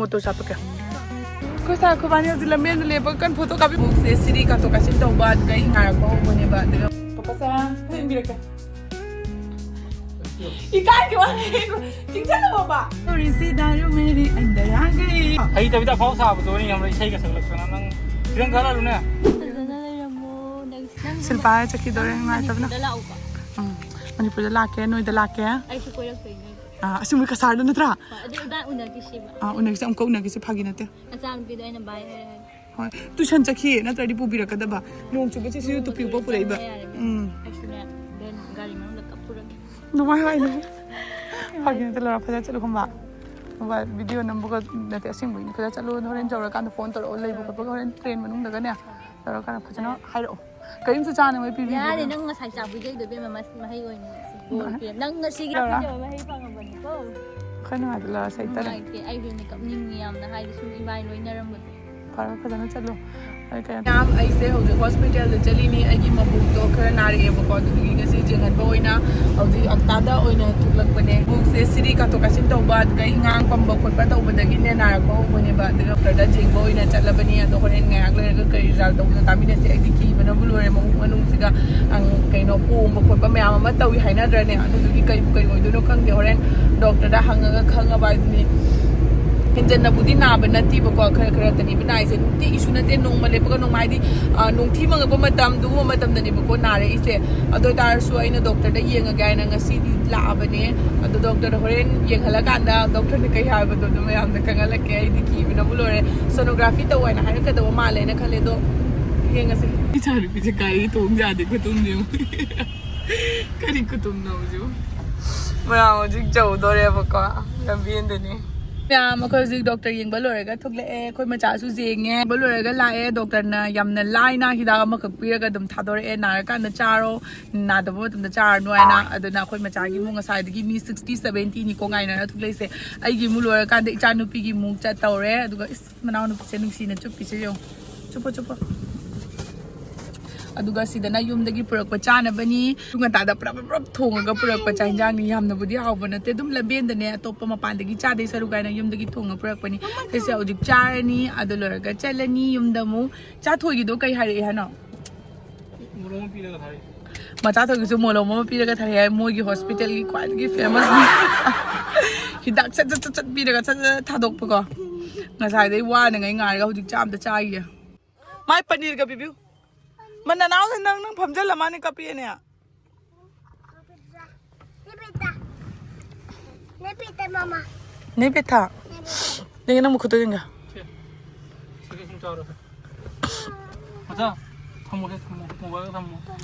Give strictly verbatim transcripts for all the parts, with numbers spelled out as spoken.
Photo ꯁꯥꯞꯄꯛꯀꯦ꯫ ꯑꯩꯈꯣꯏ ꯁꯥꯔ ꯑꯩꯈꯣꯏꯕꯥꯅꯤ ꯍꯧꯖꯤꯛ ꯂꯝꯕꯦꯟꯗ ꯂꯦꯞꯄꯒ ꯀꯟ ꯐꯣꯇꯣ ꯀꯥꯞꯄꯤ꯫ ꯈꯣꯡꯎꯞꯁꯦ ꯁꯤꯔꯤ ꯀꯥꯊꯣꯛ ꯀꯥꯁꯤꯟ ꯇꯧꯕ, ꯑꯗꯨꯒ ꯑꯩ ꯉꯥꯏꯔꯛꯄ ꯍꯧꯕꯅꯦꯕ꯫ ꯑꯗꯨꯒ ꯄꯄꯥ ꯁꯥꯔ ꯂꯦꯡꯕꯤꯔꯛꯀꯦ꯫ ꯏꯀꯥꯏꯒꯤ ꯋꯥꯅꯤ꯫ ꯆꯤꯡꯁꯤꯜꯂꯣ ꯕꯕꯥ꯫ ꯇꯧꯔꯤꯁꯤ ꯗꯥꯔꯨ ꯃꯦꯔꯤ ꯑꯟꯗꯔ ꯑꯥ ꯒꯌꯤ꯫ ꯍꯩꯇꯕꯤꯗ ꯑꯐꯥꯎ ꯁꯥꯕꯗꯣ ꯑꯣꯏꯅ ꯌꯥꯝꯅ ꯏꯁꯩꯒ ꯁꯛꯂꯛꯇꯅ ꯅꯪ ꯈꯤꯇꯪ ꯈꯜꯂꯨꯅꯦ꯫ ꯐꯖꯅ ꯂꯩꯔꯝꯃꯣ꯫ ꯅꯪ, ꯅꯪ ꯁꯤꯜꯄꯥ ꯆꯠꯈꯤꯗꯣꯔꯦ, ꯅꯪ ꯅꯨꯡꯉꯥꯏꯇꯕꯅ꯫ ꯃꯅꯤꯄꯨꯔꯗ ꯂꯥꯛꯎꯀꯣ꯫ ꯎꯝ, ꯃꯅꯤꯄꯨꯔꯗ ꯂꯥꯛꯀꯦ, ꯅꯣꯏꯗ ꯂꯥꯛꯀꯦ꯫ ꯑꯩꯁꯨ ꯀꯣꯏꯔꯛꯇꯣꯏꯅꯦ꯫ ꯑꯥ, ꯑꯁꯤ ꯃꯣꯏ ꯀꯁꯥꯔꯗ ꯅꯠꯇ꯭ꯔꯥ? ꯍꯣꯏ, ꯑꯗꯨ ꯏꯕꯥꯅꯤ ꯎꯅꯈꯤꯁꯦꯕ꯫ ꯑꯥ, ꯎꯅꯈꯤꯁꯦ, ꯑꯃꯨꯛꯀ ꯎꯅꯈꯤꯁꯦ, ꯐꯥꯒꯤ ꯅꯠꯇꯦ꯫ ꯅꯆꯥꯅꯨꯄꯤꯗꯣ ꯑꯩꯅ ꯚꯥꯏ ꯍꯥꯏꯔꯒꯦ꯫ ꯍꯣꯏ, ꯇꯨꯏꯁꯟ ꯆꯠꯈꯤ ꯅꯠꯇ꯭ꯔꯗꯤ ꯄꯨꯕꯤꯔꯛꯀꯗꯕ꯫ ꯅꯣꯡ ꯆꯨꯕꯁꯦ ꯁꯤꯁꯨ ꯇꯨꯄꯤ ꯎꯞꯄ ꯄꯨꯔꯛꯏꯕ꯫ ꯌꯥꯔꯦ, ꯌꯥꯔꯦ꯫ ꯎꯝ꯫ ꯑꯩꯁꯨꯅꯦ, ꯚꯦꯟ ꯒꯥꯔꯤ ꯃꯅꯨꯡꯗ ꯀꯞ ꯄꯨꯔꯛꯀꯦ꯫ ꯑꯗꯨꯃꯥꯏ ꯍꯥꯏꯅꯨ꯫ ꯐꯥꯒꯤ ꯅꯠꯇꯦ, ꯂꯧꯔ ꯐꯖꯅ ꯆꯠꯂꯨ ꯈꯪꯕ꯫ ꯃꯣꯕꯥꯏꯜ ꯚꯤꯗꯤꯑꯣ ꯅꯝꯕꯒ ꯅꯠꯇꯦ, ꯑꯁꯦꯡꯕꯒꯤ ꯐꯖꯅ ꯆꯠꯂꯨ꯫ ꯍꯣꯔꯦꯟ ꯌꯧꯔꯀꯥꯟꯗ ꯐꯣꯟ ꯇꯧꯔꯛꯑꯣ, ꯂꯩꯕ ꯈꯣꯠꯄꯒ ꯍꯣꯔꯦꯟ ꯇ꯭ꯔꯦꯟ ꯃꯅꯨꯡꯗꯒꯅꯦ ꯇꯧꯔꯀꯥꯟꯗ ꯐꯖꯅ ꯍꯥꯏꯔꯛꯑꯣ꯫ ꯀꯔꯤꯝꯁꯨ ꯆꯥꯅꯕ ꯄꯤꯕꯤꯗ꯭ꯔꯦ꯫ ꯌꯥꯔꯦ, ꯅꯪ ꯉꯁꯥꯏ ꯆꯥꯕꯤꯈꯩꯗꯣ ꯏꯕꯦꯝꯃ, ꯃꯁꯤ ꯃꯍꯩ ꯑꯣꯏꯅ ꯁꯤ ꯂꯣꯏꯔꯦ꯫ ꯅꯪ ꯉꯁꯤꯒꯤ ꯂꯧꯔ꯫ ꯃꯍꯩ ꯐꯪꯉꯕꯅꯤꯀꯣ꯫ ꯑꯩꯈꯣꯏ ꯅꯨꯡꯉꯥꯏꯇꯦ, ꯂꯧꯔ ꯁꯩꯇꯔꯦ꯫ ꯅꯨꯡꯉꯥꯏꯇꯦ, ꯑꯩꯁꯨꯅꯦ ꯀꯞꯅꯤꯡꯉꯤ ꯌꯥꯝꯅ, ꯍꯥꯏꯗꯤ ꯁꯨꯝ ꯏꯕꯥꯏ ꯂꯣꯏꯅꯔꯝꯕꯗꯣ꯫ ꯐꯔꯦ, ꯐꯖꯅ ꯆꯠꯂꯣ꯫ ꯑꯩ ꯀꯩꯅꯣ ꯃꯌꯥꯝ, ꯑꯩꯁꯦ ꯍꯧꯖꯤꯛ ꯍꯣꯁꯄꯤꯇꯥꯜꯗ ꯆꯠꯂꯤꯅꯤ꯫ ꯑꯩꯒꯤ ꯃꯕꯨꯛꯇꯣ ꯈꯔ ꯅꯥꯔꯛꯑꯦꯕꯀꯣ, ꯑꯗꯨꯗꯨꯒꯤ ꯉꯁꯤ ꯌꯦꯡꯍꯟꯕ ꯑꯣꯏꯅ ꯍꯧꯖꯤꯛ ꯑꯛꯇꯥꯗ ꯑꯣꯏꯅ ꯊꯣꯛꯂꯛꯄꯅꯦ꯫ ꯃꯕꯨꯛꯁꯦ ꯁꯤꯔꯤ ꯀꯥꯊꯣꯛ ꯀꯥꯁꯤꯟ ꯇꯧꯕ, ꯑꯗꯨꯒ ꯏꯉꯥꯡ ꯄꯝꯕ ꯈꯣꯠꯄ ꯇꯧꯕꯗꯒꯤꯅꯦ ꯅꯥꯔꯛꯄ ꯍꯧꯕꯅꯦꯕ꯫ ꯑꯗꯨꯒ ꯗꯣꯛꯇꯔꯗ ꯌꯦꯡꯕ ꯑꯣꯏꯅ ꯆꯠꯂꯕꯅꯤ꯫ ꯑꯗꯣ ꯍꯣꯔꯦꯟ ꯉꯥꯏꯍꯥꯛ ꯂꯩꯔꯒ ꯀꯔꯤ ꯔꯤꯖꯜ ꯇꯧꯕꯅꯣ ꯇꯥꯃꯤꯟꯅꯁꯦ꯫ ꯑꯩꯗꯤ ꯀꯤꯕꯅꯕꯨ ꯂꯣꯏꯔꯦ꯫ ꯃꯕꯨꯛ ꯃꯅꯨꯡꯁꯤꯒ, ꯑꯪ, ꯀꯩꯅꯣ, ꯄꯣꯝꯕ ꯈꯣꯠꯄ ꯃꯌꯥꯝ ꯑꯃ ꯇꯧꯏ ꯍꯥꯏꯅꯗ꯭ꯔꯅꯦ? ꯑꯗꯨꯗꯨꯒꯤ ꯀꯩꯕꯨ ꯀꯩ ꯑꯣꯏꯗꯣꯏꯅꯣ ꯈꯪꯗꯦ꯫ ꯍꯣꯔꯦꯟ ꯗꯣꯛꯇꯔꯗ ꯍꯪꯉꯒ ꯈꯪꯉꯕ ꯍꯥꯏꯗꯨꯅꯤ꯫ ꯍꯦꯟꯖꯟꯅꯕꯨꯗꯤ ꯅꯥꯕ ꯅꯠꯇꯦꯕꯀꯣ, ꯈꯔ ꯈꯔꯇꯅꯦꯕ ꯅꯥꯏꯁꯦ꯫ ꯅꯨꯡꯇꯤꯒꯤꯁꯨ ꯅꯠꯇꯦ, ꯅꯣꯡꯃ ꯂꯦꯞꯄꯒ ꯅꯣꯡꯃ, ꯍꯥꯏꯗꯤ, ꯑ, ꯅꯣꯡꯊꯤ ꯃꯪꯉꯛꯄ ꯃꯇꯝ, ꯑꯗꯨꯒꯨꯝꯕ ꯃꯇꯝꯗꯅꯦꯕꯀꯣ ꯅꯥꯔꯛꯏꯁꯦ꯫ ꯑꯗꯨ ꯑꯣꯏꯇꯥꯔꯁꯨ ꯑꯩꯅ ꯗꯣꯛꯇꯔꯗ ꯌꯦꯡꯉꯒꯦ ꯍꯥꯏꯅ ꯉꯁꯤꯗꯤ ꯂꯥꯛꯑꯕꯅꯦ꯫ ꯑꯗꯣ ꯗꯣꯛꯇꯔꯗ ꯍꯣꯔꯦꯟ ꯌꯦꯡꯍꯜꯂꯀꯥꯟꯗ ꯗꯣꯛꯇꯔꯅ ꯀꯩ ꯍꯥꯏꯕꯗꯣ ꯑꯗꯨ ꯃꯌꯥꯝꯗ ꯈꯪꯍꯜꯂꯛꯀꯦ꯫ ꯑꯩꯗꯤ ꯀꯤꯕꯅꯕꯨ ꯂꯣꯏꯔꯦ꯫ ꯁꯣꯅꯣꯒ꯭ꯔꯥꯐꯤ ꯇꯧ ꯍꯥꯏꯅ ꯍꯥꯏꯔꯛꯀꯗꯕ ꯃꯥꯜꯂꯦꯅ ꯈꯜꯂꯦ, ꯑꯗꯣ ꯌꯦꯡꯉꯁꯦ꯫ ꯏꯆꯥꯅꯨꯄꯤꯁꯦ ꯒꯥꯔꯤ ꯇꯣꯡ ꯌꯥꯗꯦ, ꯈꯨꯇꯣꯡꯁꯦ ꯌꯦꯡꯉꯨ꯫ ꯀꯔꯤ ꯈꯨꯇꯣꯡꯅꯣ ꯍꯧꯖꯤꯛ? ꯃꯌꯥꯝ ꯍꯧꯖꯤꯛ ꯌꯧꯗꯣꯔꯦꯕꯀꯣ, ꯂꯝꯕꯦꯟꯗꯅꯤ꯫ ꯃꯌꯥꯝ, ꯑꯩꯈꯣꯏ ꯍꯧꯖꯤꯛ ꯗꯣꯛꯇꯔ ꯌꯦꯡꯕ ꯂꯣꯏꯔꯒ ꯊꯣꯛꯂꯛꯑꯦ꯫ ꯑꯩꯈꯣꯏ ꯃꯆꯥꯁꯨ ꯌꯦꯡꯉꯦ꯫ ꯌꯦꯡꯕ ꯂꯣꯏꯔꯒ ꯂꯥꯛꯑꯦ꯫ ꯗꯣꯛꯇꯔꯅ ꯌꯥꯝꯅ ꯂꯥꯏꯅ ꯍꯤꯗꯥꯛ ꯑꯃꯈꯛ ꯄꯤꯔꯒ ꯑꯗꯨꯝ ꯊꯥꯗꯣꯔꯛꯑꯦ, "ꯅꯥꯔꯀꯥꯟꯗ ꯆꯥꯔꯣ, ꯅꯥꯗꯕ ꯃꯇꯝꯗ ꯆꯥꯔꯅꯨ" ꯍꯥꯏꯅ꯫ ꯑꯗꯨꯅ ꯑꯩꯈꯣꯏ ꯃꯆꯥꯒꯤ ꯑꯃꯨꯛ ꯉꯁꯥꯏꯗꯒꯤ ꯃꯤ ꯁꯤꯛꯁꯇꯤ, ꯁꯕꯦꯟꯇꯤꯅꯤꯀꯣ ꯉꯥꯏꯅꯔ ꯊꯣꯛꯂꯛꯏꯁꯦ꯫ ꯑꯩꯒꯤ ꯑꯃꯨꯛ ꯂꯣꯏꯔꯀꯥꯟꯗ ꯏꯆꯥꯅꯨꯄꯤꯒꯤ ꯑꯃꯨꯛ ꯆꯠꯇꯧꯔꯦ꯫ ꯑꯗꯨꯒ ꯏꯁ, ꯃꯅꯥꯎꯅꯨꯄꯤꯁꯦ ꯅꯨꯡꯁꯤꯅ ꯆꯨꯞꯄꯤꯁꯦ ꯌꯦꯡꯉꯨ꯫ ꯆꯨꯞꯄꯣ, ꯆꯨꯞꯄꯣ꯫ ꯑꯗꯨꯒ ꯁꯤꯗꯅ ꯌꯨꯝꯗꯒꯤ ꯄꯨꯔꯛꯄ ꯆꯥꯅꯕꯅꯤ꯫ ꯑꯌꯨꯛ ꯉꯟꯇꯥꯗ ꯄꯨꯔꯞ ꯄꯨꯔꯞ ꯊꯣꯡꯉꯒ ꯄꯨꯔꯛꯄ ꯆꯥꯛ ꯏꯟꯖꯥꯡꯅꯤ꯫ ꯌꯥꯝꯅꯕꯨꯗꯤ ꯍꯥꯎꯕ ꯅꯠꯇꯦ, ꯑꯗꯨꯝ ꯂꯝꯕꯦꯟꯗꯅꯦ ꯑꯇꯣꯞꯄ ꯃꯄꯥꯟꯗꯒꯤ ꯆꯥꯗꯣꯏ ꯁꯔꯨꯛ ꯀꯥꯏꯅ ꯌꯨꯝꯗꯒꯤ ꯊꯣꯡꯉ ꯄꯨꯔꯛꯄꯅꯤ꯫ ꯁꯤꯁꯦ ꯍꯧꯖꯤꯛ ꯆꯥꯔꯅꯤ, ꯑꯗꯨ ꯂꯣꯏꯔꯒ ꯆꯠꯂꯅꯤ ꯌꯨꯝꯗ ꯑꯃꯨꯛ꯫ ꯆꯥꯊꯣꯏꯒꯤꯗꯣ ꯀꯩ ꯍꯥꯏꯔꯛꯑꯦ ꯍꯥꯏꯅꯣ? ꯃꯣꯂꯣꯝ ꯑꯃ ꯄꯤꯔꯒ ꯊꯥꯔꯛꯑꯦ꯫ ꯃꯆꯥ ꯊꯣꯏꯒꯤꯁꯨ ꯃꯣꯂꯣꯝ ꯑꯃ ꯄꯤꯔꯒ ꯊꯥꯔꯛꯑꯦ ꯍꯥꯏ, ꯃꯣꯏꯒꯤ ꯍꯣꯁꯄꯤꯇꯥꯜꯒꯤ ꯈ꯭ꯋꯥꯏꯗꯒꯤ ꯐꯦꯃꯁ꯫ ꯍꯤꯗꯥꯛ ꯁꯠ ꯁꯠ ꯁꯠ ꯁꯠ ꯄꯤꯔꯒ ꯁꯠ ꯁꯠ ꯊꯥꯗꯣꯛꯄꯀꯣ꯫ ꯉꯁꯥꯏꯗꯩ ꯋꯥꯅꯉꯩ ꯉꯥꯏꯔꯒ ꯍꯧꯖꯤꯛ ꯆꯥ ꯑꯝꯇ ꯆꯥꯈꯤꯒꯦ꯫ ꯃꯥꯏ ꯄꯅꯤꯔꯒ ꯄꯤꯕꯤꯌꯨ꯫ ꯃ ꯅꯅꯥꯎꯁꯦ ꯅꯪ, ꯅꯪ ꯐꯝꯖꯜꯂ ꯃꯥꯅꯦ ꯀꯞꯄꯛꯑꯦꯅꯦ꯫ ꯅꯦ ꯄꯤꯇ, ꯃꯃꯥ꯫ ꯅꯦ ꯄꯤꯇ꯫ ꯅꯦ ꯄꯤꯇ꯫ ꯅꯪ, ꯅꯪ ꯃꯈꯨꯠꯇꯣ ꯌꯦꯡꯒꯦ꯫ ꯁꯦ꯫ ꯁꯤꯒ ꯁꯨꯝ ꯆꯥꯔꯣ, ꯁꯦ꯫ ꯃꯆꯥ, ꯊꯝꯃꯣ, ꯁꯦ, ꯊꯝꯃꯣ꯫ ꯃꯣꯕꯥꯏꯜꯗ ꯊꯝꯃꯣ꯫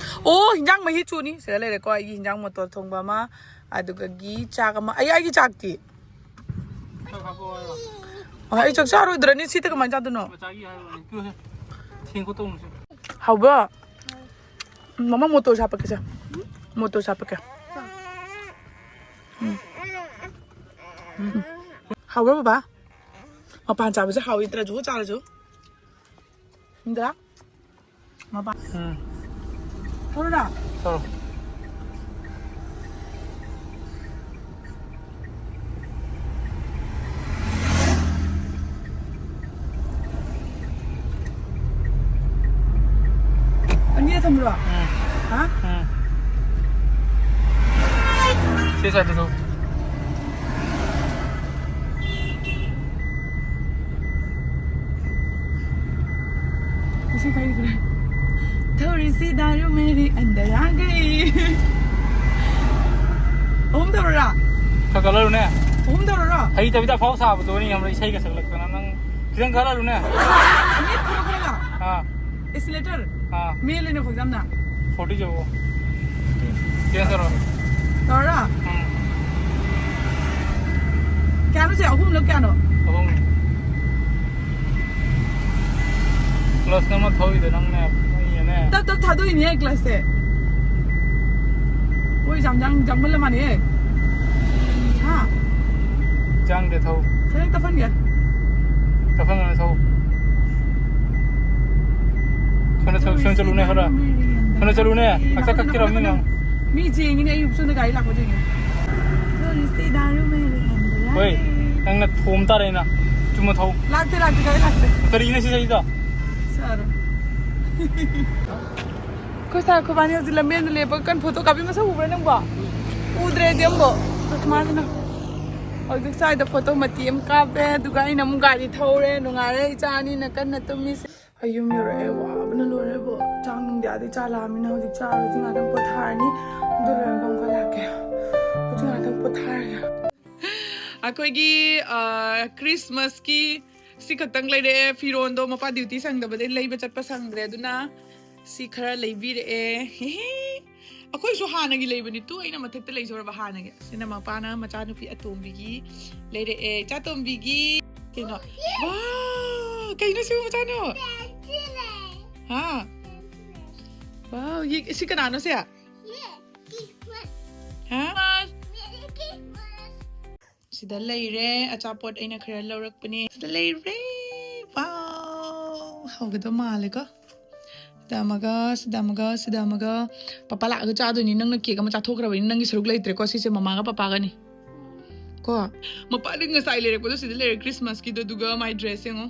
ꯑꯣ, ꯍꯤꯟꯖꯥꯡ ꯃꯍꯤ ꯆꯨꯅꯤ꯫ ꯁꯤꯗ ꯂꯩꯔꯦꯀꯣ, ꯑꯩꯒꯤ ꯍꯤꯟꯖꯥꯡ ꯃꯇꯣꯟ ꯊꯣꯡꯕ ꯑꯃ, ꯑꯗꯨꯒꯒꯤ ꯆꯥꯛ ꯑꯃ꯫ ꯑꯩ, ꯑꯩꯒꯤ ꯆꯥꯛꯇꯤ? ꯆꯥꯛ ꯍꯥꯞꯄꯛꯑꯣ ꯍꯥꯏꯔꯣ? ꯑ, ꯑꯩ ꯆꯥꯛ ꯆꯥꯔꯣꯏꯗ꯭ꯔꯅꯤ, ꯁꯤꯗ ꯀꯃꯥꯏꯅ ꯆꯥꯗꯣꯏꯅꯣ? ꯃꯆꯥꯒꯤ ꯍꯥꯏꯔꯣꯅꯦ꯫ ꯄꯤꯌꯨꯁꯦ꯫ ꯊꯦꯡ ꯈꯣꯠꯇꯧꯅꯨꯁꯦ꯫ ꯍꯥꯎꯕ꯭ꯔꯣ? ꯃꯃꯥ ꯃꯣꯇꯣꯔ ꯍꯥꯞꯄꯛꯀꯦꯁꯦ꯫ ꯃꯣꯇꯣꯔ ꯍꯥꯞꯄꯛꯀꯦ꯫ ꯎꯝ꯫ ꯎꯝ꯫ ꯍꯥꯎꯕ꯭ꯔꯣ ꯕꯕꯥ? ꯃꯄꯥꯟ ꯆꯥꯕꯁꯦ ꯍꯥꯎꯏ, ꯇ꯭ꯔꯖꯨ ꯆꯥꯔꯁꯨ꯫ ꯏꯟꯗ꯭ꯔꯥ? ꯃꯄꯥꯟ꯫ ꯎꯝ꯫ ꯊꯧꯔꯨꯔꯥ? ꯊꯧꯔꯣ꯫ ꯑꯅꯤꯔ ꯊꯝꯕ꯭ꯔꯣ? ꯎꯝ꯫ ꯍꯥ? ꯎꯝ꯫ ꯁꯤ ꯁꯥꯏꯗ ꯊꯧ꯫ ꯏꯁꯩ ꯈꯔ ꯏꯈ꯭ꯔꯦ꯫ ꯊꯧꯔꯤꯁꯤ ꯗꯥꯔꯨ ꯃꯦꯔꯤ ꯑꯟꯗꯔ ꯑꯥ ꯒꯌꯤ꯫ ꯑꯍꯨꯝ ꯇꯧꯔꯣꯔꯥ? ꯈꯔ ꯀꯜꯂꯔꯨꯅꯦ꯫ ꯑꯍꯨꯝ ꯇꯧꯔꯣꯔꯣ? ꯍꯩꯇꯕꯤꯗ ꯑꯐꯥꯎ ꯁꯥꯕꯗꯨꯅꯤ ꯌꯥꯝꯅ ꯏꯁꯩꯒ ꯁꯛꯂꯛꯇꯅ ꯅꯪ꯫ ꯈꯤꯇꯪ ꯀꯜꯂꯔꯨꯅꯦ꯫ ꯃꯤꯠ ꯈꯔ ꯈꯔꯒ꯫ ꯑꯥ꯫ ꯑꯦꯛꯁꯤꯂꯦꯇꯔ꯫ ꯑꯥ꯫ ꯃꯦꯜꯂꯦꯅꯦ ꯈꯣꯡꯖꯥꯝꯅ꯫ ꯐꯣꯔꯇꯤ ꯌꯧꯑꯣ꯫ ꯆꯦꯟꯖ ꯇꯧꯔꯣ꯫ ꯇꯧꯔꯣ? ꯎꯝ꯫ ꯀꯌꯥꯅꯣ ꯁꯦ? ꯑꯍꯨꯝꯂꯣ ꯀꯌꯥꯅꯣ? ꯑꯍꯨꯝ꯫ ꯀ꯭ꯂꯁ ꯅꯝꯃ ꯊꯧꯔꯤꯗꯣ ꯅꯪꯅꯦ, ꯑꯩꯅꯅꯦ꯫ ꯇꯞ ꯇꯞ ꯊꯥꯗꯣꯛꯏꯅꯦ ꯀ꯭ꯂꯁꯁꯦ꯫ ꯑꯣꯏ ꯌꯥꯝ ꯌꯥꯡ-, ꯌꯥꯡꯃꯜꯂ ꯃꯥꯜꯂꯦꯍꯦ꯫ ꯍꯥ? ꯌꯥꯡꯗꯦ ꯊꯧ꯫ ꯈꯤꯇꯪ ꯇꯞꯍꯟꯒꯦ꯫ ꯇꯞꯍꯟꯒꯅꯨ ꯊꯧ꯫ ꯁꯣꯝꯗ ꯆꯠꯂꯨꯅꯦ ꯈꯔ꯫ ꯁꯣꯝꯗ ꯆꯠꯂꯨꯅꯦ꯫ ꯍꯛꯆꯥꯡ ꯀꯛꯈꯤꯔꯝꯅꯤ ꯅꯪ꯫ ꯃꯤ ꯌꯦꯡꯉꯤꯅꯦ, ꯑꯩ ꯁꯣꯝꯗ ꯒꯥꯔꯤ ꯂꯥꯛꯄ ꯌꯦꯡꯉꯤ꯫ ꯍꯣꯏ, ꯅꯪꯅ ꯊꯣꯝ ꯇꯥꯔꯦ ꯅꯪ꯫ ꯆꯨꯝꯅ ꯊꯧ꯫ ꯂꯥꯛꯇꯦ, ꯂꯥꯛꯇꯦ, ꯒꯥꯔꯤ ꯂꯥꯛꯇꯦ꯫ ꯀꯔꯤꯅꯣ ꯁꯤ ꯆꯍꯤꯗꯣ? ꯁꯥꯔꯣ꯫ ꯑꯩꯈꯣꯏ ꯁꯥꯔ ꯑꯩꯈꯣꯏꯕꯥꯅꯤ ꯍꯧꯖꯤꯛ ꯂꯝꯕꯦꯟꯗ ꯂꯦꯞꯄꯒ ꯀꯟ ꯐꯣꯇꯣ ꯀꯥꯞꯄꯤ ꯃꯁꯛ ꯎꯕ꯭ꯔꯥ ꯅꯪꯕꯣ? ꯎꯗ꯭ꯔꯦꯗꯤ ꯑꯃꯨꯛ꯫ ꯆꯁꯃꯥꯁꯤꯅ꯫ ꯍꯧꯖꯤꯛ ꯁ꯭ꯋꯥꯏꯗ ꯐꯣꯇꯣ ꯃꯇꯦꯛ ꯑꯃ ꯀꯥꯞꯄꯦ, ꯑꯗꯨꯒ ꯑꯩꯅ ꯑꯃꯨꯛ ꯒꯥꯔꯤ ꯊꯧꯔꯦ꯫ ꯅꯨꯡꯉꯥꯏꯔꯦ ꯏꯆꯥ ꯑꯅꯤꯅ ꯀꯟꯅ ꯇꯨꯝꯃꯤꯁꯦ꯫ ꯑꯩ ꯌꯨꯝ ꯌꯧꯔꯛꯑꯦ, ꯋꯥꯕꯅ ꯂꯣꯏꯔꯦꯕꯣ꯫ ꯆꯥꯛ ꯅꯨꯡꯗꯤ ꯑꯥꯗꯩ ꯆꯥ ꯂꯥꯛꯑꯃꯤꯅ ꯍꯧꯖꯤꯛ ꯆꯥꯔꯨꯔꯗꯤ ꯉꯥꯛꯇꯪ ꯄꯣꯊꯥꯔꯅꯤ꯫ ꯑꯗꯨ ꯂꯣꯏꯔꯒ ꯑꯃꯨꯛꯀ ꯂꯥꯛꯀꯦ꯫ ꯍꯧꯖꯤꯛ ꯉꯥꯛꯇꯪ ꯄꯣꯊꯥꯔꯒꯦ꯫ ꯑꯩꯈꯣꯏꯒꯤ, ꯑ, ꯈ꯭ꯔꯤꯁꯃꯥꯁꯀꯤ ꯁꯤ ꯈꯛꯇꯪ ꯂꯩꯔꯛꯑꯦ꯫ ꯐꯤꯔꯣꯟꯗꯣ ꯃꯄꯥ ꯗ꯭ꯌꯨꯇꯤ ꯁꯪꯗꯕꯗꯩ ꯂꯩꯕ ꯆꯠꯄ ꯁꯪꯗ꯭ꯔꯦ, ꯑꯗꯨꯅ ꯁꯤ ꯈꯔ ꯂꯩꯕꯤꯔꯛꯑꯦ꯫ ꯍꯦꯍꯦ꯫ ꯑꯩꯈꯣꯏꯁꯨ ꯍꯥꯟꯅꯒꯤ ꯂꯩꯕꯅꯤ ꯇꯨ, ꯑꯩꯅ ꯃꯊꯛꯇ ꯂꯩꯖꯧꯔꯕ ꯍꯥꯟꯅꯒꯤ꯫ ꯁꯤꯅ ꯃꯄꯥꯅ ꯃꯆꯥꯅꯨꯄꯤ ꯑꯇꯣꯝꯕꯤꯒꯤ ꯂꯩꯔꯛꯑꯦ꯫ ꯏꯆꯥ ꯇꯣꯝꯕꯤꯒꯤ ꯀꯩꯅꯣ? ꯋꯥ! ꯀꯩꯅꯣ ꯁꯤꯕꯨ ꯃꯆꯥꯅꯣ? ꯍꯥ? ꯋꯥ! ꯁꯤ ꯀꯅꯥꯅꯣ ꯁꯦ? ꯍꯥ? ꯁꯤꯗ ꯂꯩꯔꯦ, ꯑꯆꯥꯄꯣꯠ ꯑꯩꯅ ꯈꯔ ꯂꯧꯔꯛꯄꯅꯦ꯫ ꯁꯤꯗ ꯂꯩꯔꯦ꯫ ꯋꯥꯎ! ꯍꯧꯒꯗꯧ ꯃꯥꯜꯂꯦꯀꯣ꯫ ꯁꯤꯗ ꯑꯃꯒ, ꯁꯤꯗ ꯑꯃꯒ, ꯁꯤꯗ ꯑꯃꯒ꯫ ꯄꯄꯥ ꯂꯥꯛꯑꯒ ꯆꯥꯗꯣꯏꯅꯤ꯫ ꯅꯪꯅ ꯀꯦꯛ ꯑꯃ ꯆꯥꯊꯣꯛꯈ꯭ꯔꯕꯅꯤꯅ ꯅꯪꯒꯤ ꯁꯔꯨꯛ ꯂꯩꯇ꯭ꯔꯦꯀꯣ꯫ ꯁꯤꯁꯦ ꯃꯃꯥꯒ ꯄꯄꯥꯒꯅꯤ꯫ ꯀꯣ? ꯃꯄꯥꯗꯤ ꯉꯁꯥꯏ ꯂꯩꯔꯛꯄꯗꯣ ꯁꯤꯗ ꯂꯩꯔꯦ ꯈ꯭ꯔꯤꯁꯃꯥꯁꯀꯤꯗꯣ, ꯑꯗꯨꯒ my dress ꯌꯦꯡꯉꯣ꯫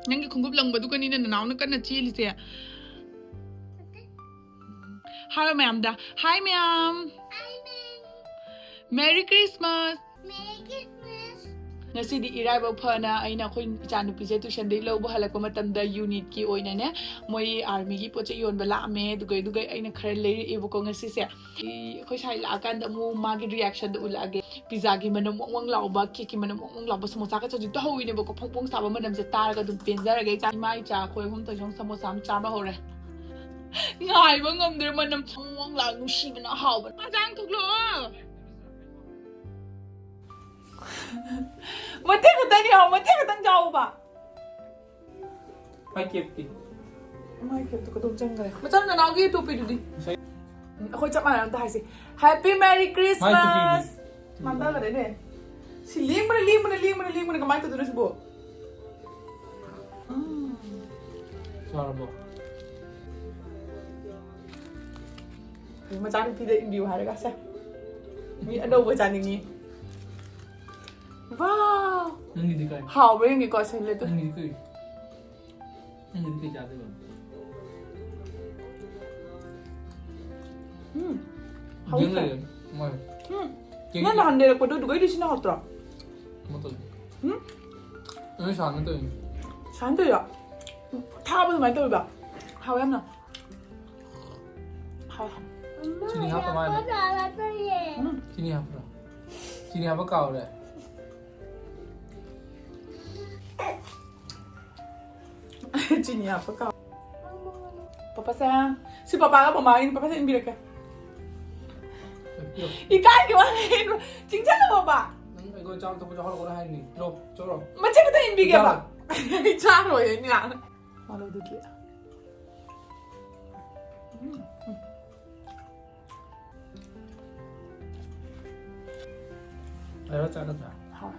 ꯅꯪꯒꯤ ꯈꯣꯡꯎꯞ ꯂꯪꯕꯗꯨꯒꯅꯤꯅ ꯅꯅꯥꯎꯅ ꯀꯟꯅ ꯆꯦꯜꯂꯤꯁꯦ꯫ ꯍꯥꯏꯔꯣ ꯃꯌꯥꯝꯗ꯫ Hi ꯃꯌꯥꯝ꯫ Merry Christmas! ꯉꯁꯤꯗꯤ ꯏꯔꯥꯏꯕꯛ ꯐꯅ ꯑꯩꯅ ꯑꯩꯈꯣꯏ ꯏꯆꯥꯅꯨꯄꯤꯁꯦ ꯇ꯭ꯌꯨꯁꯟꯗꯒꯤ ꯂꯧꯕ ꯍꯜꯂꯛꯄ ꯃꯇꯝꯗ ꯌꯨꯅꯤꯠꯀꯤ ꯑꯣꯏꯅꯅꯦ, ꯃꯣꯏ ꯑꯥꯔꯃꯤꯒꯤ ꯄꯣꯠ ꯆꯩ ꯌꯣꯟꯕ ꯂꯥꯛꯑꯝꯃꯦ꯫ ꯑꯗꯨꯒ, ꯑꯗꯨꯒ ꯑꯩꯅ ꯈꯔ ꯂꯩꯔꯛꯑꯦꯕꯀꯣ ꯉꯁꯤꯁꯦ꯫ ꯑꯩꯈꯣꯏ ꯁ꯭ꯋꯥꯏ ꯂꯥꯛꯑꯀꯥꯟꯗ ꯑꯃꯨꯛ ꯃꯥꯒꯤ reactionꯗꯣ ꯎꯠꯂꯛꯑꯒꯦ꯫ ꯄꯤꯖꯥꯒꯤ ꯃꯅꯝ ꯋꯪ ꯋꯪ ꯂꯥꯎꯕ, ꯀꯦꯛꯀꯤ ꯃꯅꯝ ꯋꯪ ꯋꯪ ꯂꯥꯎꯕ, ꯁꯃꯣꯁꯥꯒ ꯆꯧꯖꯤꯛꯇ ꯍꯧꯋꯤꯅꯦꯕꯀꯣ꯫ ꯐꯣꯡ ꯐꯣꯡ ꯁꯥꯕ ꯃꯅꯝꯁꯦ ꯇꯥꯔꯒ ꯑꯗꯨꯝ ꯄꯦꯟꯖꯔꯒꯦ꯫ ꯏꯆꯥ, ꯏꯃꯥ ꯏꯆꯥ ꯑꯩꯈꯣꯏ ꯑꯍꯨꯝ ꯇꯧꯖꯧ ꯁꯃꯣꯁꯥ ꯑꯃ ꯆꯥꯕ ꯍꯧꯔꯦ꯫ ꯉꯥꯏꯕ ꯉꯝꯗ꯭ꯔꯦ, ꯃꯅꯝ ꯋꯪ ꯋꯪ ꯂꯥꯎ, ꯅꯨꯡꯁꯤꯕꯅ ꯍꯥꯎꯕꯅ꯫ ꯃꯥ ꯆꯥꯡ ꯊꯣꯛꯂꯛꯑꯣ꯫ ꯃꯇꯦꯛ ꯈꯛꯇꯅꯤ ꯍꯥꯎ, ꯃꯇꯦꯛ ꯈꯛꯇꯪ ꯆꯥꯎꯕ꯫ ꯃꯥꯏ ꯀꯦꯞꯇꯤ? ꯃꯥꯏ ꯀꯦꯞꯇꯣ ꯀꯗꯣꯝ ꯆꯪꯈ꯭ꯔꯦ? ꯃꯆꯥ ꯅꯅꯥꯎꯒꯤ ꯇꯣꯄꯤꯗꯨꯗꯤ? ꯉꯁꯥꯏ ꯎꯝ, ꯑꯩꯈꯣꯏ ꯆꯞ ꯃꯥꯟꯅꯅ ꯑꯝꯇ ꯍꯥꯏꯁꯤ꯫ Happy Merry ꯃꯥꯏ ꯇꯣꯄꯤꯗꯤ? Christmas! ꯃꯥꯟꯅꯈ꯭ꯔꯦꯅꯦ꯫ ꯁꯤ ꯂꯦꯡꯕꯅ, ꯂꯦꯡꯕꯅ, ꯂꯦꯡꯕꯅ, ꯂꯦꯡꯕꯅ ꯀꯃꯥꯏꯅ ꯇꯧꯗꯣꯏꯅꯣ ꯁꯤꯕꯣ? ꯎꯝ꯫ ꯆꯥꯔꯕꯣ? ꯃꯆꯥꯅꯨꯄꯤꯗ ꯏꯟꯕꯤꯌꯨ ꯍꯥꯏꯔꯒ ꯁꯦ꯫ ꯃꯤ ꯑꯅꯧꯕ ꯆꯥꯅꯤꯡꯉꯤ꯫ ꯋꯥꯎ! ꯅꯪꯒꯤꯗꯤ ꯀꯥꯏ? ꯍꯥꯎꯕ꯭ꯔꯥ ꯌꯦꯡꯒꯦꯀꯣ, ꯁꯦꯝꯂꯦꯠꯇꯨ꯫ ꯅꯪꯒꯤꯗꯤ ꯀꯩ? ꯅꯪꯒꯤꯗꯤ ꯀꯩ ꯆꯥꯗꯣꯏꯕ? ꯎꯝ꯫ ꯌꯦꯡ ꯍꯥꯎꯏ꯫ ꯂꯩꯔꯦ꯫ ꯃꯣꯏ꯫ ꯎꯝ꯫ ꯌꯦꯡ- ꯅꯪ ꯅꯍꯥꯟ ꯂꯩꯔꯛꯄꯗꯣ ꯑꯗꯨꯒꯩꯗꯤ ꯁꯤꯅ ꯍꯥꯎꯇ꯭ꯔꯣ? ꯃꯇꯜ꯫ ꯎꯝ? ꯅꯣꯏ ꯁꯥꯟꯅ ꯇꯧꯔꯤꯅꯤ꯫ ꯁꯥꯟ ꯇꯧꯔꯤꯔꯣ? ꯊꯥꯕ ꯑꯗꯨꯃꯥꯏꯅ ꯇꯧꯔꯤꯕ? ꯍꯥꯎꯋꯦ ꯌꯥꯝꯅ꯫ ꯍꯥꯎꯋꯦ, ꯍꯥꯎꯋꯦ꯫ ꯆꯤꯅꯤ ꯍꯥꯞꯄ ꯃꯥꯜꯂꯦ꯫ ꯎꯝ꯫ ꯆꯤꯅꯤ ꯍꯥꯞꯄ꯭ꯔꯣ? ꯆꯤꯅꯤ ꯍꯥꯞꯄ ꯀꯥꯎꯔꯦ꯫ ꯆꯤꯅꯤ ꯍꯥꯞꯄ ꯀꯥꯎ꯫ ꯄꯄꯥ ꯁꯥ, ꯁꯤ ꯄꯄꯥꯒ ꯃꯃꯥꯒꯤꯅꯤ, ꯄꯄꯥ ꯁꯥ ꯏꯟꯕꯤꯔꯛꯀꯦ꯫ ꯏꯀꯥꯏꯒꯤ ꯋꯥꯅꯤ꯫ ꯆꯤꯡꯁꯤꯜꯂꯣ ꯄꯄꯥ꯫ ꯅꯪ ꯑꯩꯈꯣꯏ ꯆꯥꯕ ꯊꯛꯄꯁꯨ ꯍꯧꯔꯛꯑꯣꯅ ꯍꯥꯏꯕꯅꯤ꯫ ꯆꯠꯂꯣ, ꯆꯠꯂꯣ꯫ ꯃꯆꯦ ꯈꯛꯇ ꯏꯟꯕꯤꯒꯦꯕ꯫ ꯑꯩ ꯆꯥꯔꯣꯏ ꯑꯩꯅ꯫ ꯃꯥꯂꯣꯗꯨꯗꯤ꯫ ꯂꯩꯔ ꯆꯥꯒꯗ꯭ꯔꯥ? ꯍꯥꯎ꯫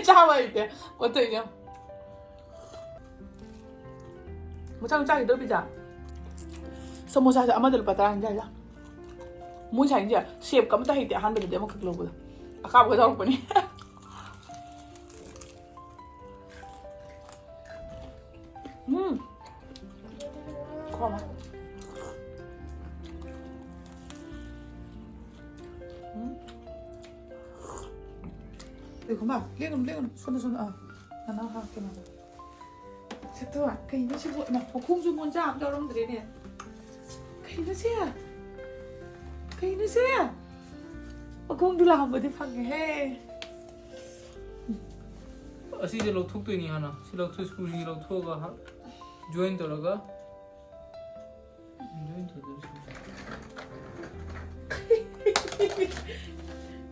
ꯆꯥꯕ ꯍꯩꯇꯦ꯫ ꯑꯣꯠꯇꯣꯏꯅꯦ꯫ ꯃꯆꯥ ꯃꯆꯥꯒꯤꯗꯣ ꯄꯤꯖꯥ꯫ ꯁꯃꯣꯁꯥꯁꯦ ꯑꯃꯗ ꯂꯨꯄꯥ ꯇꯔꯥꯅꯤ ꯍꯥꯏꯗ꯫ ꯃꯣꯏ ꯁꯥꯏꯅꯁꯦ ꯁꯦꯞꯀ ꯑꯃꯇ ꯍꯩꯇꯦ ꯑꯍꯥꯟꯕꯗꯗꯤ ꯑꯃꯈꯛ ꯂꯧꯕꯗ꯫ ꯑꯀꯥꯞꯄꯒ ꯇꯧꯔꯛꯄꯅꯤ꯫ ꯎꯝ꯫ ꯈꯣꯝꯃꯣ꯫ ꯎꯝ꯫ ꯂꯦꯡꯒꯅꯨ, ꯂꯦꯡꯒꯅꯨ꯫ ꯁꯣꯝꯗ, ꯁꯣꯝꯗ꯫ ꯑꯥ꯫ ꯅꯅꯥꯎ ꯍꯥꯞꯀꯦ, ꯃꯥꯃꯥ꯫ ꯁꯦ, ꯇꯣ, ꯀꯩꯅꯣ ꯁꯤꯕꯨ? ꯏꯃꯥ, ꯃꯈꯣꯡꯁꯨ ꯃꯣꯟꯖꯥ ꯑꯃ ꯌꯥꯎꯔꯝꯗ꯭ꯔꯦꯅꯦ꯫ ꯀꯩꯅꯣ ꯁꯦ? ꯀꯩꯅꯣ ꯁꯦ? ꯃꯈꯣꯡꯗꯤ ꯂꯥꯝꯕꯗꯤ ꯐꯪꯉꯦꯍꯦ꯫ ꯑꯁꯤꯁꯦ ꯂꯧꯊꯣꯛꯇꯣꯏꯅꯤ ꯍꯥꯟꯅ꯫ ꯁꯤ ꯂꯧꯊꯣꯛ, ꯁ꯭ꯀꯔꯨꯁꯤ ꯂꯧꯊꯣꯛꯑꯒ ꯍꯥ-, ꯖꯣꯏꯟ ꯇꯧꯔꯒ, ꯖꯣꯏꯟ ꯇꯧꯗꯣꯏꯁꯤ꯫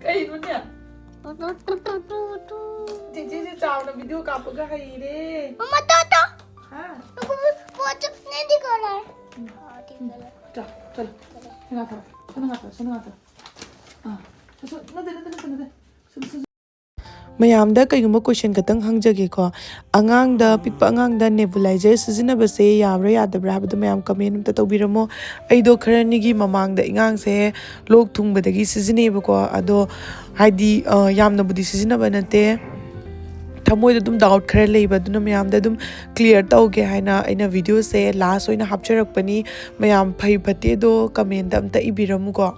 ꯀꯩꯅꯣꯅꯦ? ꯆꯤꯆꯦꯁꯦ ꯆꯥꯎꯅ ꯚꯤꯗꯤꯑꯣ ꯀꯥꯞꯄꯒ ꯍꯩꯔꯦ꯫ ꯃꯃꯥ, ꯇꯣ, ꯇꯣ꯫ ꯍꯥ? ꯄꯣꯠꯁꯛꯅꯦꯗꯤ ꯀꯣꯂꯥꯏ꯫ ꯆꯥ, ꯆꯠꯂꯣ꯫ ꯁꯤ ꯉꯥꯛꯊꯔꯣ, ꯁꯤ ꯉꯥꯛꯊꯔꯣ, ꯁꯤ ꯉꯥꯛꯊꯔꯣ꯫ ꯑꯥ, ꯁꯣ, ꯁꯣ, ꯅꯠꯇꯦ, ꯅꯠꯇꯦ, ꯅꯠꯇꯦ, ꯅꯠꯇꯦ꯫ ꯁꯣ, ꯁꯣ, ꯁꯣ꯫ ꯃꯌꯥꯝꯗ ꯀꯩꯒꯨꯝꯕ ꯀꯣꯏꯁꯟ ꯈꯛꯇꯪ ꯍꯪꯖꯒꯦꯀꯣ꯫ ꯑꯉꯥꯡꯗ, ꯄꯤꯛꯄ ꯑꯉꯥꯡꯗ nebulizer ꯁꯤꯖꯤꯟꯅꯕꯁꯦ ꯌꯥꯕ꯭ꯔꯥ ꯌꯥꯗꯕ꯭ꯔꯥ ꯍꯥꯏꯕꯗꯣ ꯃꯌꯥꯝ comment ꯑꯝꯇ ꯇꯧꯕꯤꯔꯝꯃꯣ꯫ ꯑꯩꯗꯣ ꯈꯔꯅꯤꯒꯤ ꯃꯃꯥꯡꯗ ꯑꯉꯥꯡꯁꯦ ꯂꯣꯛ ꯊꯨꯡꯕꯗꯒꯤ ꯁꯤꯖꯤꯟꯅꯩꯌꯦꯕꯀꯣ꯫ ꯑꯗꯣ ꯍꯥꯏꯗꯤ, ꯑ, ꯌꯥꯝꯅꯕꯨꯗꯤ ꯁꯤꯖꯤꯟꯅꯕ ꯅꯠꯇꯦ, ꯊꯃꯣꯏꯗ ꯑꯗꯨꯝ doubt ꯈꯔ ꯂꯩꯕ, ꯑꯗꯨꯅ ꯃꯌꯥꯝꯗ ꯑꯗꯨꯝ clear ꯇꯧꯒꯦ ꯍꯥꯏꯅ ꯑꯩꯅ videoꯁꯦ last ꯑꯣꯏꯅ ꯍꯥꯞꯆꯔꯛꯄꯅꯤ꯫ ꯃꯌꯥꯝ ꯐꯩ ꯐꯠꯇꯦꯗꯣ commentꯇ ꯑꯝꯇ ꯏꯕꯤꯔꯝꯃꯨꯀꯣ꯫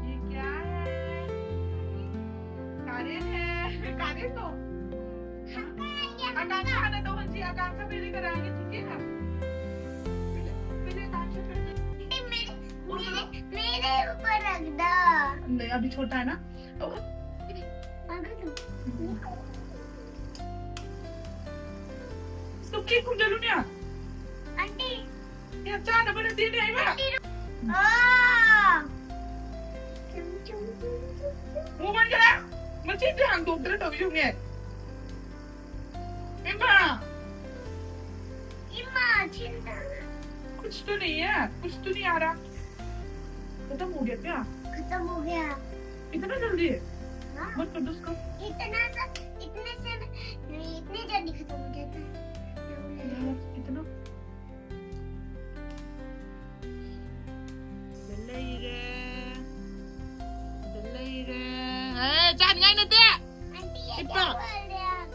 ये क्या है? कारेन है। कारेन तो। आकांक्षा आने दो जी, आकांक्षा पहले कराएंगे, ठीक है ना? पहले, पहले आकांक्षा कर दे। मेरे, मेरे, मेरे ऊपर रख दो। नहीं, अभी छोटा है ना। और अगर तुम इसको की कुंडलुनिया? आंटी। या चाना बना दे नहीं बा। आंटी, ओ। वो बन गया। मची ध्यान दो, उधर तो यूं है। इम्मा। इम्मा, चिंता। कुछ तो नहीं है, कुछ तो नहीं आ रहा। खत्म हो गया क्या? खत्म हो गया। इतना जल्दी? हाँ। मत कर दो उसको। इतना सा, इतने से, नहीं, इतनी जल्दी खत्म हो जाता है। यार, इतना। ꯂꯩꯔꯦ꯫ ꯂꯩꯔꯦ꯫ ꯑꯦ, ꯆꯥꯅꯤꯡꯉꯥꯏ ꯅꯠꯇꯦ꯫ आंटी, ये इतना। क्या बोल रहे हैं आप?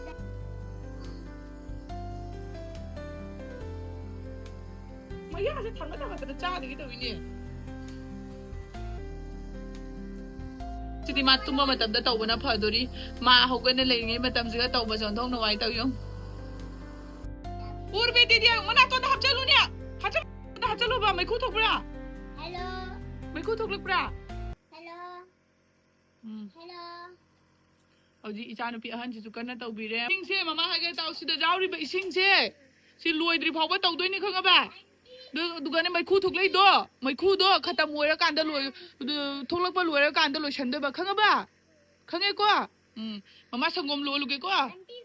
ꯃꯌꯥꯁꯦ ꯊꯥꯡꯒꯠ ꯊꯥꯡꯒꯠꯄꯗ ꯆꯥꯗꯒꯤ ꯇꯧꯋꯤꯅꯦ꯫ ꯁꯤꯗꯤ ꯃꯥ ꯇꯨꯝꯕ ꯃꯇꯝꯗ ꯇꯧꯕꯅ ꯐꯗꯣꯔꯤ꯫ ꯃꯥ ꯍꯧꯒꯠꯅ ꯂꯩꯔꯤꯉꯩ ꯃꯇꯝꯁꯤꯒ ꯇꯧꯕꯁꯦ ꯑꯣꯟꯊꯣꯛ ꯅꯨꯡꯉꯥꯏ ꯇꯧ ꯌꯦꯡꯉꯨ꯫ ꯎꯔꯕꯤ ꯗꯤꯗꯤ ꯃꯅꯥꯇꯣꯟꯗ ꯍꯥꯞꯆꯜꯂꯨꯅꯦ꯫ ꯍꯥꯞꯆꯜ-, ꯍꯥꯞꯆꯜꯂꯨꯕ꯫ ꯃꯩꯈꯨ ꯊꯣꯛꯄ꯭ꯔꯥ? ꯍꯜꯂꯣ꯫ ꯃꯩꯈꯨ ꯊꯣꯛꯂꯛꯄ꯭ꯔꯥ? ꯍꯜꯂꯣ꯫ ꯎꯝ꯫ ꯍꯜꯂꯣ꯫ ꯍꯧꯖꯤꯛ ꯏꯆꯥꯅꯨꯄꯤ ꯑꯍꯟꯁꯤꯁꯨ ꯀꯟꯅ ꯇꯧꯕꯤꯔꯦ꯫ ꯏꯁꯤꯡꯁꯦ ꯃꯃꯥ ꯍꯥꯏꯒꯦ ꯇꯥꯎ, ꯁꯤꯗ ꯌꯥꯎꯔꯤꯕ ꯏꯁꯤꯡꯁꯦ ꯁꯤ ꯂꯣꯏꯗ꯭ꯔꯤ ꯐꯥꯎꯕ ꯇꯧꯗꯣꯏꯅꯤ, ꯈꯪꯉꯕ? ꯑꯗꯨ-, ꯑꯗꯨꯒꯅꯦ ꯃꯩꯈꯨ ꯊꯣꯛꯂꯛꯏꯗꯣ, ꯃꯩꯈꯨꯗꯣ ꯈꯇꯝ ꯑꯣꯏꯔꯀꯥꯟꯗ ꯂꯣꯏ-, ꯑꯗꯨ ꯊꯣꯛꯂꯛꯄ ꯂꯣꯏꯔꯀꯥꯟꯗ ꯂꯣꯏꯁꯟꯗꯣꯏꯕ, ꯈꯪꯉꯕ? ꯈꯪꯉꯦꯀꯣ? ꯎꯝ, ꯃꯃꯥ ꯁꯪꯒꯣꯝ ꯂꯣꯜꯂꯨꯒꯦꯀꯣ꯫ ꯑꯟꯇꯤ